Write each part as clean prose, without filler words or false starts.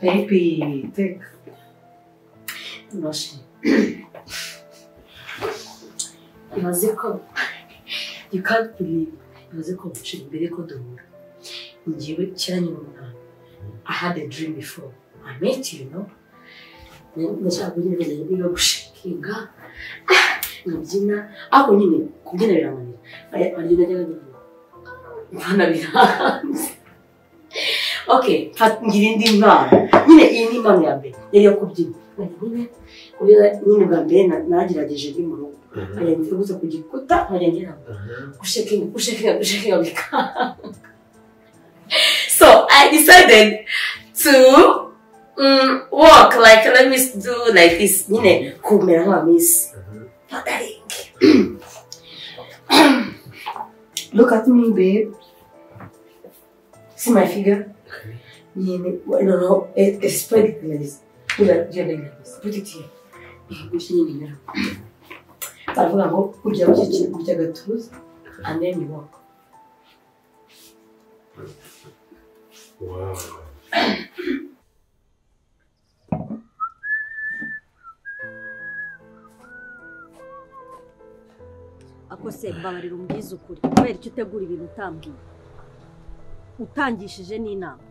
Baby, take. Noshi. You can't believe. I had a dream before. I met you, you know. Okay, nyine iyi ni impano ya mbere yari yo kubyina. Nyine bwa mbere nagerageje ndi mu rugo. Nkajya gusa ku gikuta nkajya ngira gushakinga bikanga. So I decided to walk like let me do like this. Nyine kumera nka miss. Modeling. Look at me, babe. See my figure? No, spread it like this. Put your leg like this. Put it here. And then you walk. Wow. Akose mbabarira umbwize ukuri kubera icyo utegura ibintu utambwiye utangishije n'inama.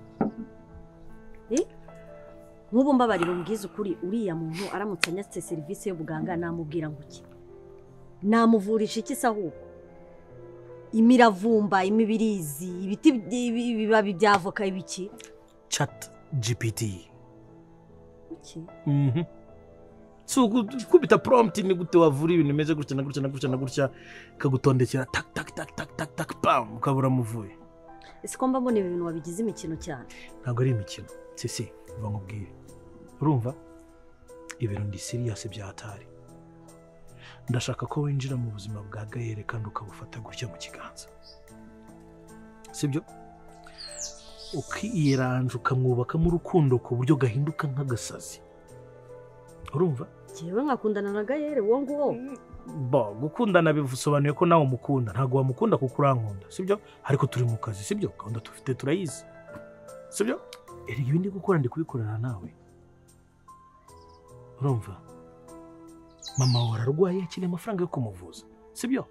Nk'ubu mbabarira umbwize ukuri uriya muntu aramutse anyatse serivisi y'ubuganga namubwira ngo iki? Namuvurisha iki se ahubwo? Imiravumba, imibirizi, ibiti ibibabi bya avoka ibiki? Chat GPT. Iki? So kubita prompt ni gute wavura ibintu bimeze gutya na gutya na gutya na gutya kagutondekera tak tak tak tak tak tak pam ukabura muvuye. Ese ko mbona ibi bintu wabigize imikino cyane? Ntabwo ari imikino. Sisi, uva nkubwire. Urumva? Ibintu ndi serious bya hatari. Ndashaka ko winjira mu buzima bwa Gaël kandi ukabufata gutya mu kiganza. Sibyo? Ukiyeranje ukamwubakamo urukundo ku buryo gahinduka nk'agasazi. Urumva? Jewe nkakundana na Gaël uwo nguwo. Bo, gukundana bisobanuye ko nawe umukunda. Ntabwo wamukunda kuko urankunda, sibyo? Ariko turi mu kazi, sibyo? Gahunda tufite turayizi. Sibyo? Erega ibi ndi gukora ndi kubikorana nawe. Urumva? Mama wawe ararwaye akeneye amafaranga yo kumuvuza, sibyo?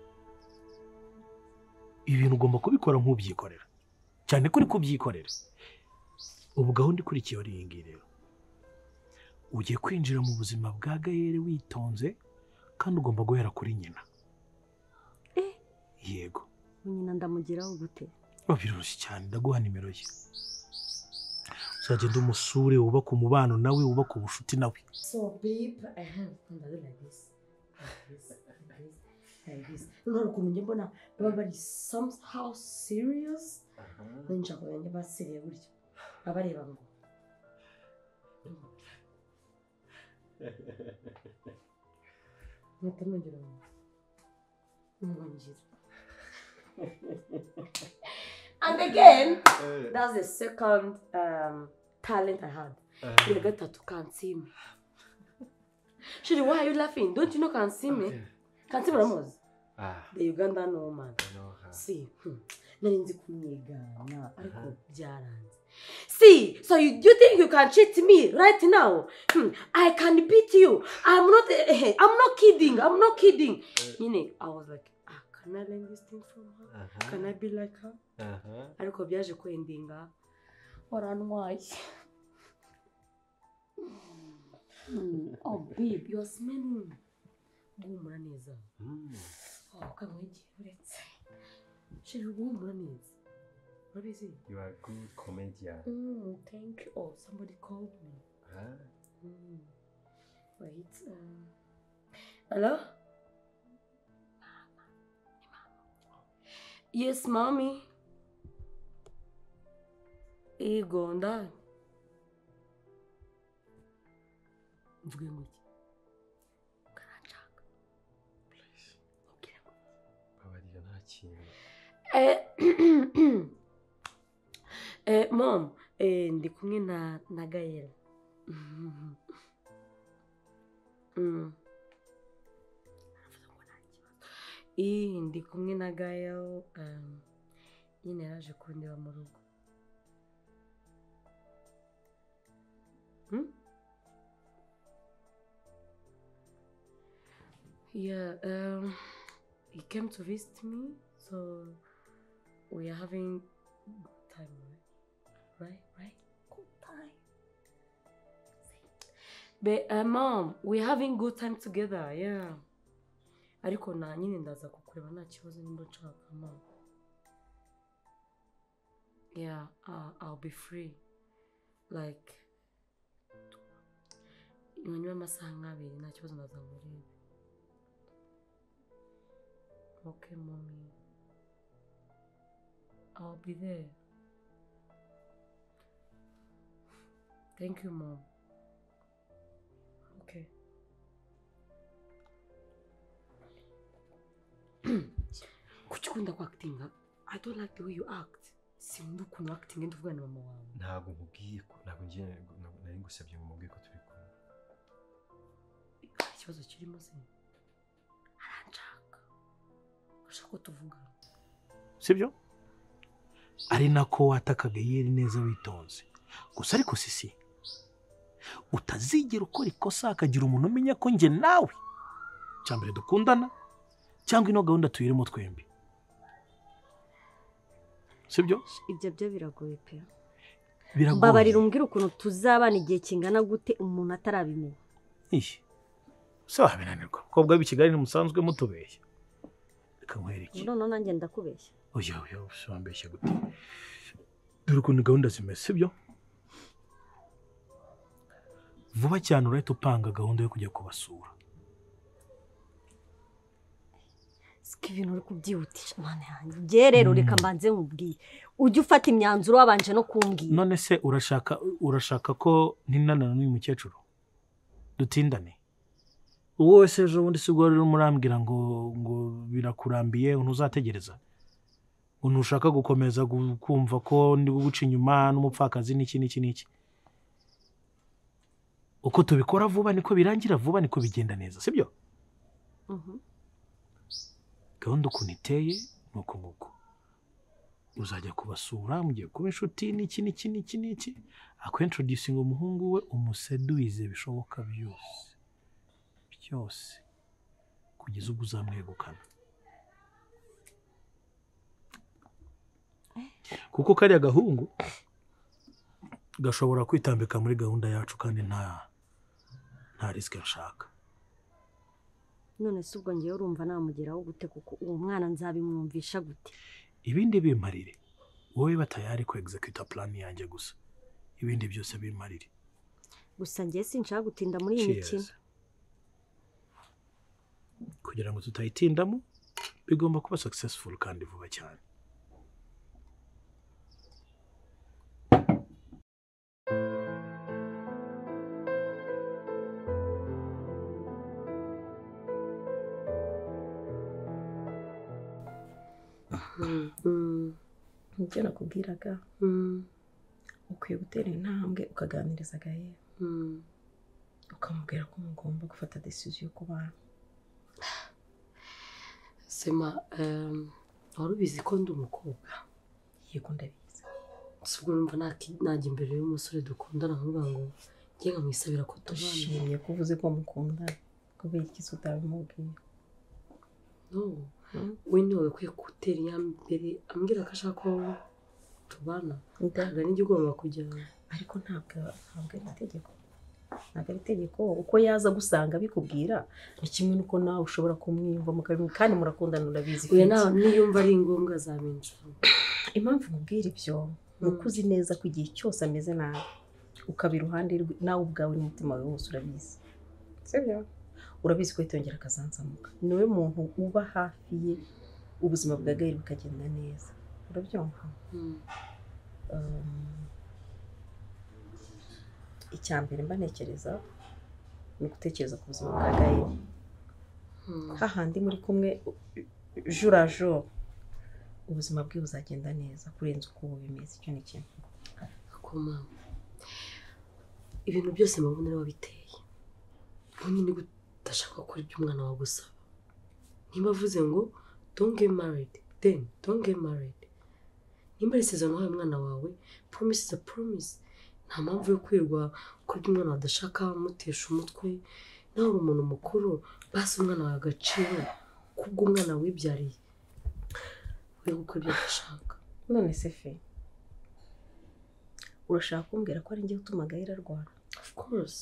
Ibintu ugomba kubikora nk'ubyikorera. Cyane ko uri kubyikorera. Ubu gahunda ikurikiye ari iyi ngiyi rero. Ugiye kwinjira mu buzima bwa Gaël witonze kandi ugomba guhera kuri nyina. Yego. Nyina ndamugiraho gute? Biroroshye cyane, ndaguha nimero ye. Uzagenda umusure wubaka umubano nawe, wubaka ubushuti nawe. So babe, I have like this, like this, like this, like this. Noneho ukuntu njye mbona baba bari somehow serious. Ninjira ngo njye baseriye gutya. Abareba ngo. And again, that's the second talent I had. You got to can't see me. Shiri, why are you laughing? Don't you know can't see me? Okay. Can't see me, Ramos. The Ugandan woman. I know her. See, see, so you think you can cheat me right now? I can beat you. I'm not kidding. I'm not kidding. You know, I was like, can I learn this thing from her? Can I be like her? Ariko byaje kwendinga. Warantwaye. Oh babe, you are smelling. Guhumura neza. Oh, kamwegere uretse. Shiri guhumura neza. Urabizi? You are a good comedian. Thank you. Oh, somebody called me. Huh? Wait. Hello? Mama. Yes, mommy. Ego, ndani. Mvuge ngo iki? Karanshaka. Please. Okay. Babarira nta kintu. Mom, ndi kumwe na Gaël. Ndi kumwe na Gaël, nyine yaraje kundeba mu rugo. Yeah, he came to visit me, so we are having good time, right? Right? Good time. But mom, we are having good time together, yeah. Ariko na nyine ndaza kukureba nta kibazo nimba nshaka mom. Yeah, I'll be free. Like, nyuma y'amasaha nk'abiri nta kibazo ndaza nkurebe. Okay, mommy. I'll be there. Thank you, mom. Okay. Kuki ukunda kwactinga? I don't like the way you act. Sinkunda ukuntu acting ndi kuvugana na mama wawe. Ntabwo nkubwiye ko ntabwo ngiye nari ngusabye ngo mubwiye ko turi kumwe. Ikibazo kirimo se? Aranshaka. Ashaka ko tuvugana. Sibyo? Ari nako wataka Gayeri neza witonze. Gusa ariko Sisi utazigera ukora ikosa akagira umuntu umenya ko nge nawe cyambere dukundana cyangwa ino gahunda tuyirimo twembi. Sibyo? Ibyo byo biragoye pe. Biragoye. Mbabarira umbwira ukuntu tuzabana igihe kingana gute umuntu atarabimenya. Ihi. Se wabinanirwa. Kobwa b'i Kigali ntimusanzwe mutubeshya. Reka nkwereke. None nanjye ndakubeshya. Oya oya usambeshya gute? Dore ukuntu gahunda zimeze, sibyo? Vuba cyane urahita upanga gahunda yo kujya kubasura. Siko ibintu uri kubyihutisha mana yanjye. Ngiye rero reka mbanze nkubwiye. Ujye ufata imyanzuro wabanje no kumbwira. None se urashaka ko ntinanana n'uyu mukecuru? Dutindane. Wowe se ejo bundi si ubwo rero murambwira ngo birakurambiye ntuzategereza. Ntushaka gukomeza kumva ko ndi guca inyuma n'umupfakazi n'iki n'iki n'iki. Uko tubikora vuba niko birangira vuba niko bigenda neza, sibyo? Gahunda ukuntu iteye nuko nguko. Uzajya kubasura mugiye kuba inshuti n'iki n'iki n'iki n'iki, akwintroducinga umuhungu we umuseduize bishoboka byose. Byose kugeza ubwo uzamwegukana. Kuko kariya gahungu gashobora kwitambika muri gahunda yacu kandi nta risk nshaka. None se ubwo ngiye urumva namugeraho gute kuko uwo mwana nzabimwumvisha gute? Ibindi bimarire. Wowe batayari ku execute plan yanjye gusa. Ibindi byose bimarire. Gusa ngiye sinshaka gutinda muri iyi mikino. Kugira ngo tutayitindamo bigomba kuba successful kandi vuba cyane. Ibyo nakubwiraga ukwiye gutera intambwe ukaganiriza Gahera, ukamubwira ko mugomba gufata decision yo kubana. Sema, wari ubizi ko ndi umukobwa? Yego ndabizi. Ubwo numva najya imbere y'umusore dukundana nkavuga ngo njye nkamwisabira ko tubana. Ushimye ko uvuze ko mukundana, kubera iki se utabimubwiye? No, we niwe ukwiye gutera iya mbere ambwira ko ashaka ko tubana. Ntabwo ari njye ugomba kujya. Ariko ntabwo ari itegeko. Ntabwo ari itegeko. Uko yaza gusanga bikubwira ni kimwe n'uko nawe ushobora kumwiyumva kandi murakundana urabizi. Oya nawe niyumva ari ngombwa azabinsaba. Impamvu nkubwira ibyo ni uko uzi neza ko igihe cyose ameze nabi ukaba iruhande rwe nawe ubwawe n'umutima wawe wose urabizi. Sibyo? Urabizi ko yitongera akazanzamuka. Niwe muntu uba hafi ye ubuzima bwa Gahera bukagenda neza. Urabyumva? Icya mbere mba ntekereza ni ugutekereza ku buzima bwa Gahera. Hahandi muri kumwe jour à jour ubuzima bwe buzagenda neza kurenza uko ubu bimeze. Icyo ni kimwe. Akoma ibintu byose mbabona ari wabiteye. Nyine udashaka gukora ibyo umwana wawe gusaba. Nimba avuze ngo don't get married, then don't get married. Nimba ari isezerano wahaye umwana wawe, promise is a promise. Nta mpamvu yo kwirwa ko umwana adashaka mutesha umutwe. Nawe uri umuntu mukuru, basi umwana wawe agaciro kubwo umwana wibyariye. Uri gukora ibyo adashaka. None se fe, urashaka kumbwira ko ari njye utuma Gael arwara? Of course.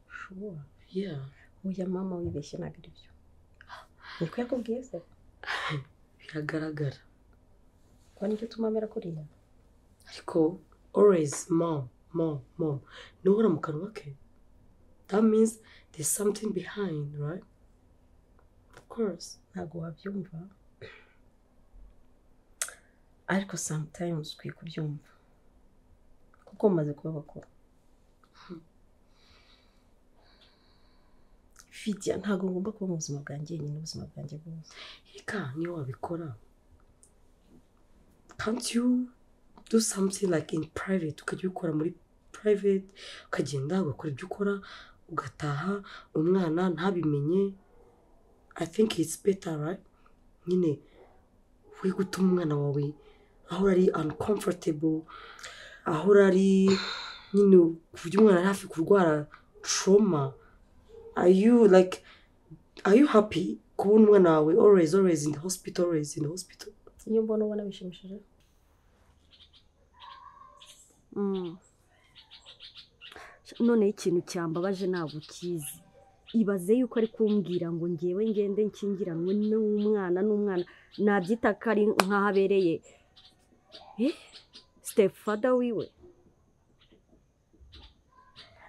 Sure. Yeah. Oya mama wibeshye ntabwo ari byo. Niko yakubwiye se? Biragaragara. Ko nicyo utuma amera kuriya? Ariko always mom, mom, mom. Nuhora mu kanwa ke. That means there's something behind, right? Of course. Ntabwo wabyumva. Ariko sometimes ukwiye kubyumva. Kuko mumaze kuba bakuru. Fidia, ntabwo ngomba kuba mu buzima bwanjye nyine, ubuzima bwanjye bwose. Reka niyo wabikora. Can't you do something like in private? Ukajya ubikora muri private, ukagenda ugakora ibyo ukora, ugataha umwana ntabimenye. I think it's better, right? Nyine we gutuma umwana wawe ahora ari uncomfortable, ahora ari nyine ku buryo umwana ari hafi kurwara trauma. Are you like, are you happy kubona umwana wawe always always in the hospital, always in the hospital? Iyo mbona ubona bishimishije. None ikintu cyambabaje ntabwo ukizi. Ibaze yuko ari kumbwira ngo ngewe ngende nkingiranwe n'umwana n'umwana nabyita ko ari nkaho abereye stepfather wiwe.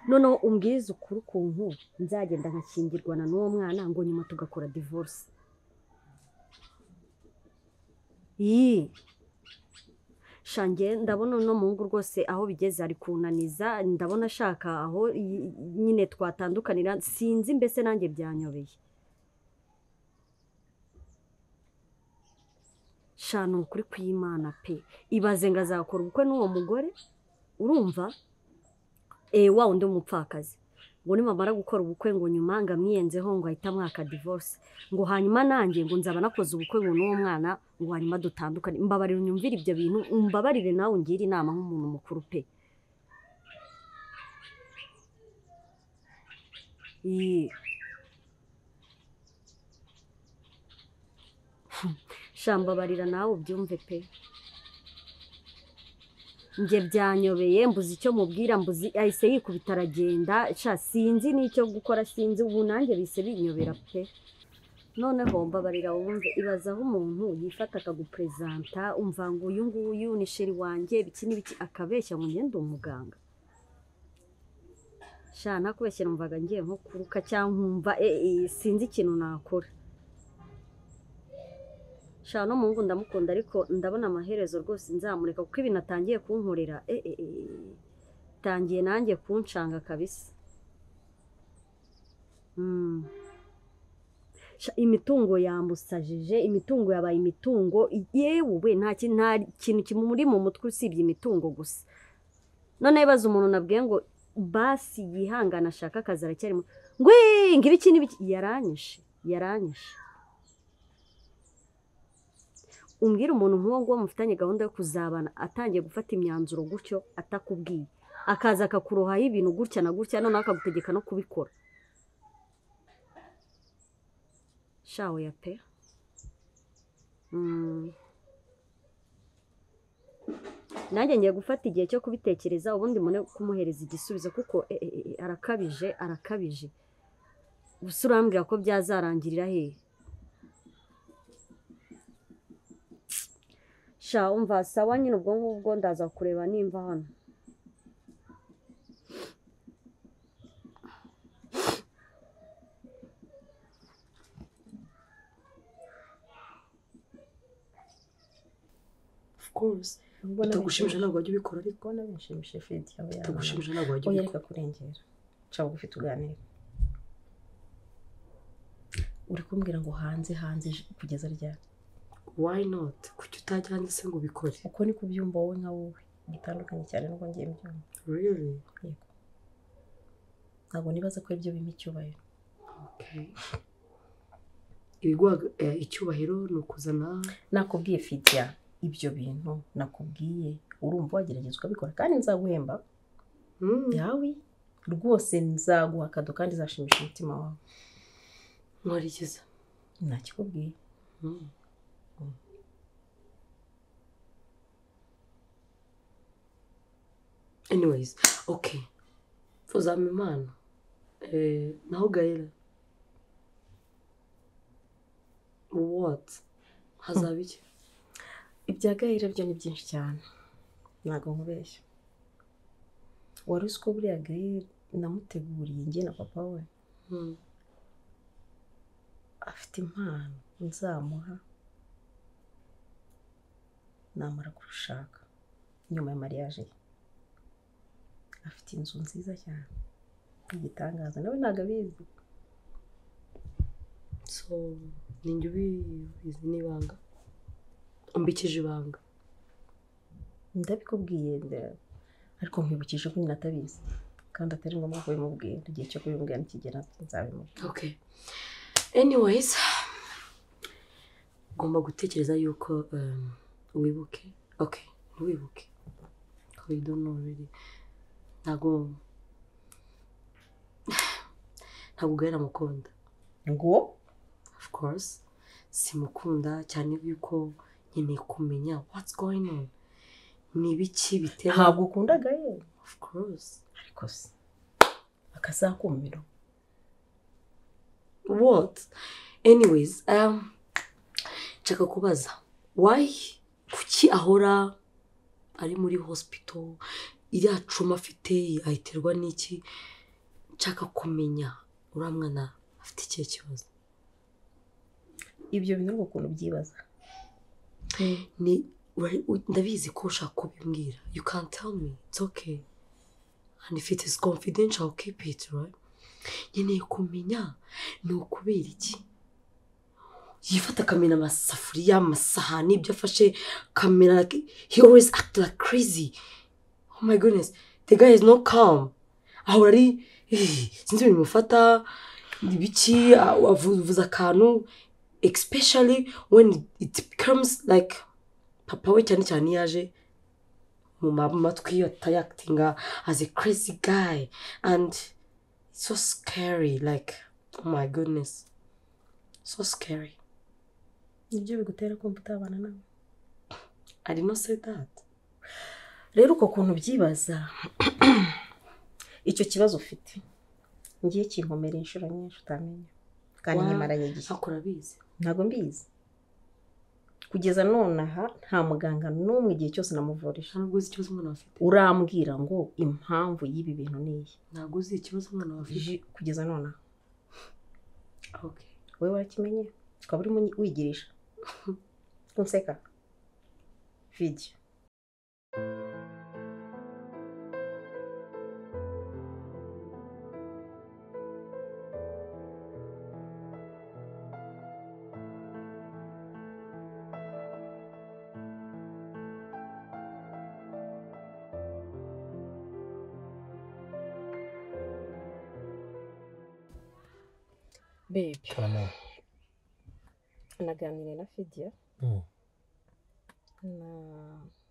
Noneho umbwize ukuri ukuntu nzagenda nkakingirwana n'uwo mwana ngo nyuma tugakora divorce. Shange ndabona uno muhungu rwose aho bigeze ari kunaniza, ndabona ashaka aho nyine twatandukanira, sinzi mbese nanjye byanyobeye. Shana ukuri kw'Imana pe, ibaze ngo azakora ubukwe n'uwo mugore, urumva? Wa undi umupfakazi ngo nimamara gukora ubukwe ngo nyuma ngo amwiyenzeho ngo ahita amwaka divorce, ngo hanyuma nanjye ngo nzaba nakoze ubukwe ngo n'uwo mwana ngo hanyuma dutandukane. Mbabarire unyumvire ibyo bintu, umbabarire nawe ungire inama nk'umuntu mukuru pe. Shambabarira nawe ubyumve pe. Nje byanyobeye, mbuze icyo mubwira, mbuze ahise yikubita aragenda, sha sinzi n'icyo gukora, sinzi ubu nanjye bise binyobera pe. Noneho mbabarira wumve, ibaza aho umuntu yifata akagupresenta, umva ngo uyu nguyu ni sheri wanjye biki n'ibiki, akabeshya ngo ngende umuganga. Sha nakubeshya numvaga ngiye nko kuruka cyangwa nkumva sinzi ikintu nakora. Sha no muhungu ndamukunda ariko ndabona amaherezo rwose nzamureka kuko ibintu atangiye kunkorera tangiye nanjye kuncanga kabisa. Imitungo yamusajije, imitungo yabaye imitungo, yewe nta kintu kimuri mu mutwe usibye imitungo gusa. None ibibazo umuntu nabwiye ngo basi yihangana ashaka akazi aracyarimo, ngo ngibiki n'ibiki, yaranyishe yaranyishe. Umbwira umuntu nk'uwo nguwo mufitanye gahunda yo kuzabana atangiye gufata imyanzuro gutyo atakubwiye, akaza akakurohaho ibintu gutya na gutya, noneho akagutegeka no kubikora. Shawe ya pe. Nanjye ngiye gufata igihe cyo kubitekereza ubundi mbone kumuhereza igisubizo kuko arakabije arakabije. Gusa urambwira ko byazarangirira hehe? Sha umva sawa nyine ubwo ngubwo ndaza kureba nimva hano. Of course. Bitagushimisha ntabwo wajya ubikora ariko ubona binshimisha Fidia. Bitagushimisha ntabwo wajya ubikora. Reka kurengera. Nshaka bugufi tuganire. Uri kumbwira ngo hanze hanze kugeza ryari? Why not? Kuki utajya hanze se ngo ubikore? Uko ni kubyumva wowe nka wowe bitandukanye cyane n'uko ngiye mbyumva. Really? Yego. Ntabwo nibaza ko ibyo bimpa icyubahiro. Okay. Ibiguha icyubahiro ni ukuzana. Nakubwiye Fidia, ibyo bintu nakubwiye urumva wagerageza ukabikora kandi nzaguhemba. Yawe rwose nzaguha kado kandi zashimisha umutima wawe. Nkorikiza. Nakikubwiye. Anyways, okay. Tuzama impano. Naho Gaela. What? Hazaba iki? Ibya Gaela byo ni byinshi cyane. Ntabwo nkubeshya. Wari uzi ko buriya Gaela namuteguriye njye na papa we. Afite impano nzamuha namara kurushaka nyuma ya mariage ye. Afite inzu nziza cyane igitangaza, nawe ntabwo abizi. So ninjye ubizi n'ibanga, umbikije ibanga. Ndabikubwiye ariko nkwibukije ko nyine atabizi kandi atari ngombwa kubimubwira. Igihe cyo kubimubwira nikigera nzabimubwira. Okay. Anyways, ugomba gutekereza yuko wibuke. Okay, ntiwibuke. You don't know really. Ntabwo Gaela mukunda. Ngo? Of course, simukunda cyane yuko nkeneye kumenya what's going on. Ni ibiki bitera? Ntabwo ukunda Gaela? Of course. Ariko se akazakumira. What? Anyways, nshaka kubaza why kuki ahora ari muri hospital, iriya cuma afite ayiterwa n'iki? Nshaka kumenya uriya mwana afite ikihe kibazo. Ibyo bintu urwo ukuntu byibaza. Ni ndabizi ko ushaka kubimbwira. You can't tell me. It's okay. And if it is confidential, keep it, right? Nkeneye kumenya ni ukubera iki yifata akamena amasafuriya, amasahani, ibyo afashe kamera. Like, he always act like crazy. Oh my goodness, the guy is not calm. Ahora ari sinzi ibintu bimufata ibiki, avuza akantu, especially when it becomes like papa we cyane cyane yaje mu matwi atayactinga as a crazy guy and it's so scary, like oh my goodness, so scary. Nibyo bigutera kumva utabana nawe? I did not say that. Rero uko kuntu byibaza icyo kibazo ufite ngiye kinkomera inshuro nyinshi utamenya kandi nkimaranye igihe. Akora bizi? Ntabwo mbizi. Kugeza none aha nta muganga n'umwe igihe cyose namuvurije. Ntabwo uzi ikibazo umwana afite. Urambwira ngo impamvu y'ibi bintu ni iyi. Ntabwo uzi ikibazo umwana afite kugeza none aha. Okay. Wowe warakimenye? Ukaba urimo wigirisha. Kunseka. Video. Baby. Karame. Naganiriye na Fidia.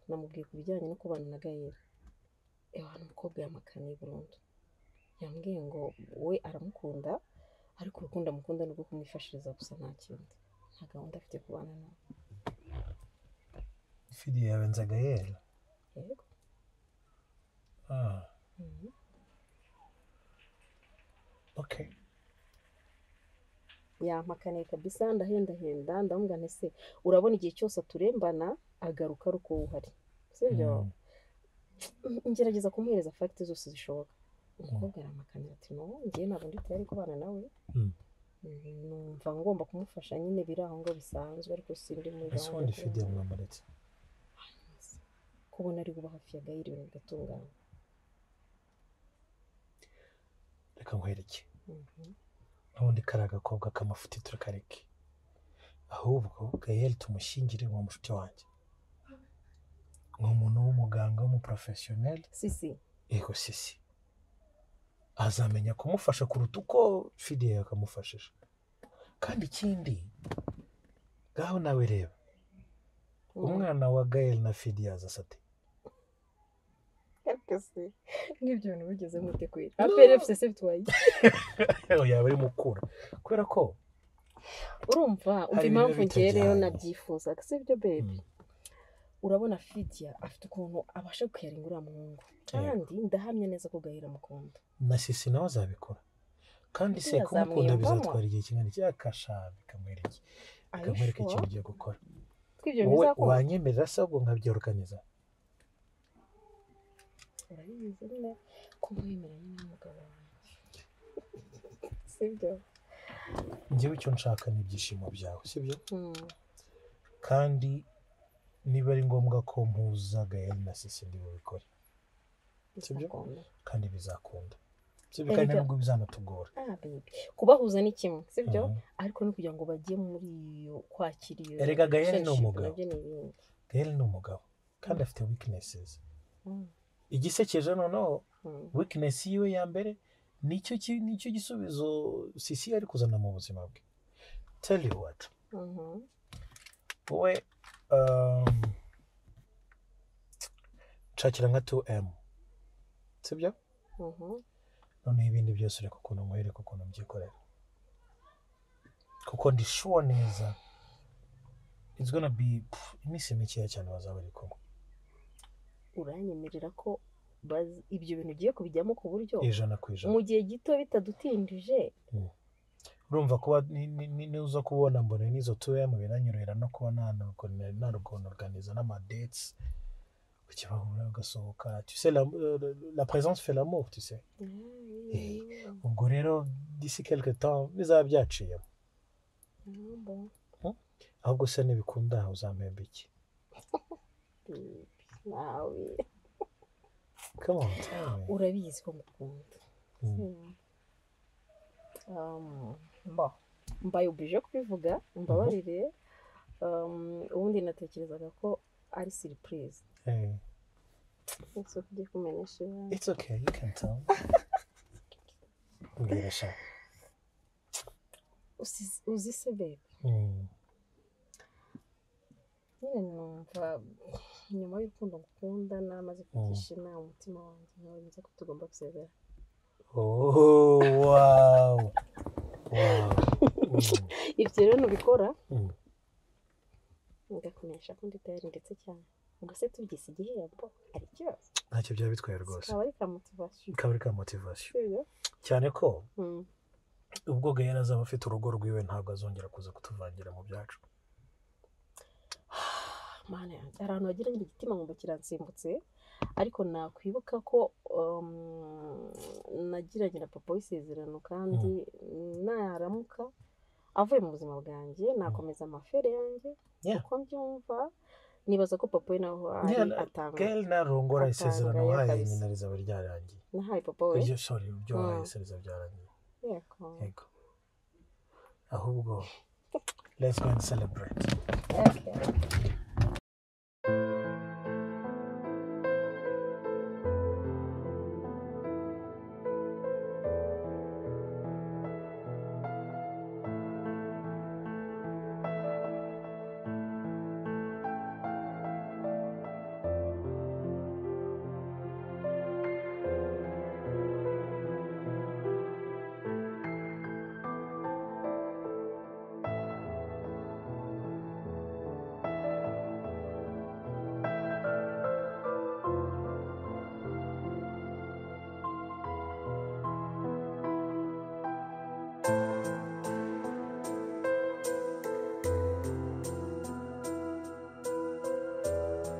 Namubwiye ku bijyanye no kubana na Gaela. Ewa n'umukobwa yamakaniye burundu. Yambwiye ngo we aramukunda ariko urukundo amukunda nubwo kumwifashiriza gusa nta kindi. Nta gahunda afite kubana nawe. Fidia yabenza Gaela? Yego. Okay. Yampakaniye kabisa, ndahendahenda ndamubwira se urabona igihe cyose aturembana agaruka ari uko uhari, sibyo? Ngerageza kumuhereza fact zose zishoboka. Umukobwa aramakanira ati no, ngiye ntabwo ndi tayari kubana nawe. Numva ngomba kumufasha nyine biri aho ngo bisanzwe ariko sindi muri gahunda. Ese ubundi Fidia mwamuretse kubona ari kuba hafi ya Gaela ibintu bigatungana. Reka nkwereke. N'ubundi kari agakobwa k'amafuti turakareke, ahubwo Gael tumushyingire wa mushuti wanjye, ni umuntu w'umuganga w'umuprofesiyoneri. Sisi. Yego Sisi azamenya kumufasha kuruta uko Fidia yakamufashije. Kandi ikindi ngaho nawe reba umwana wa Gael na Fidia azasate. Ariko se nk'ibyo bintu bigeze mute kwera APR FC se bitwaye Oya, bari mukura kubera ko urumva umva Hari impamvu ibintu ngewe rero bitajyanye. Nabyifuzaga, sibyo baby? Urabona Fidia afite ukuntu abasha gucaringa uriya muhungu, kandi ndahamya neza ko Gahera amukunda. Na Sisi nawe azabikora, kandi se Fidia kumukunda azamwiyumvamo. Bizatwara igihe kingana iki? Akasha bikamwereka Are you bikamwereka sure? ikintu ugiye gukora. Ko ibyo Wowe bizakunda? wanyemerera se ahubwo nkabyorganiza? Urabizi nyine ko nkwemera nyine n'umugabo wanjye, sibyo? Njyewe icyo nshaka ni ibyishimo byawe, sibyo? Mm. Kandi niba ari ngombwa ko mpuza Gael na Sisi, ndi bubikore, sibyo? Bizakunda. Kandi bizakunda, sibyo? Kandi Erega- nubwo bizanatugora. Ah baby, kubahuza ni kimwe, sibyo? Mhm. Ariko no kugira ngo bajye muri iyo kwakira iyo Erega Gael ni relationship umugabo. nabyo ni ibindi. Gael ni umugabo kandi afite weaknesses. Igisekeje noneho, weakness yiwe ya mbere nicyo gisubizo Sisi ari kuzana mu buzima bwe. Tell you what, wowe nshakira nka 2M, sibyo? Mhm. Noneho ibindi byose ureka ukuntu nkwereka ukuntu mbyikorera, kuko ndi sure neza it's gonna be iminsi mikeya cyane bazaba bari kumwe. Uranyemerera ko ibyo bintu ugiye kubijyamo ku buryo 100%. mu gihe gito bitadutindije? Urumva kuba nuza kubona mbona n'izo 2M biranyorohera no kuba narugonorganiza n'amadates, ukibahura ugasohoka. Tu sais, la présence fait l'amour, tu sais. Ubwo rero d'ici quelque temps bizaba byaciyemo. Ah, bon. Ahubwo se nibikunda uzampemba iki? Baby, nawe. Come on, tell me. Urabizi ko ngukunda. Bon, mbaye obligé kubivuga, mbabarire. Ubundi natekerezaga ko ari surprise. Hey, Ese ugiye kumenyesha ibanga? It's okay, you can tell. Mbwira sha. Uzi se baby, nyine numva nyuma y'urukundo ngukunda namaze kugisha inama umutima wanjye nkawemeza ko tugomba gusezerana. Oh, wow. Ibyo rero nubikora ngakumenyesha ko ndi tayari ndetse cyane. Ubwo se tubyise igihembo ari ikibazo? Ntacyo byaba bitwaye rwose. Kaba ari ka motivation. Kaba ari ka motivation. Sibyo? Cyane ko ubwo Gael azaba afite urugo rwiwe, ntabwo azongera kuza kutuvangira mu byacu. Mana yanjye, hari ahantu wagira ngo igitima nkumva kiransimbutse, ariko nakwibuka ko nagiranye na papa w'isezerano, kandi naramuka avuye mu buzima bwanjye nakomeza amafere yanjye uko mbyumva. Nibaza ko papa we naho ari atanga Gael narongora, isezerano atanga wahaye kabisa. nyina rizaba ryarangiye. Nahaye papa we? Iryo, sorry, ibyo wahaye se rizaba byarangiye. Yego. Yego, ahubwo let's go and celebrate. Okay.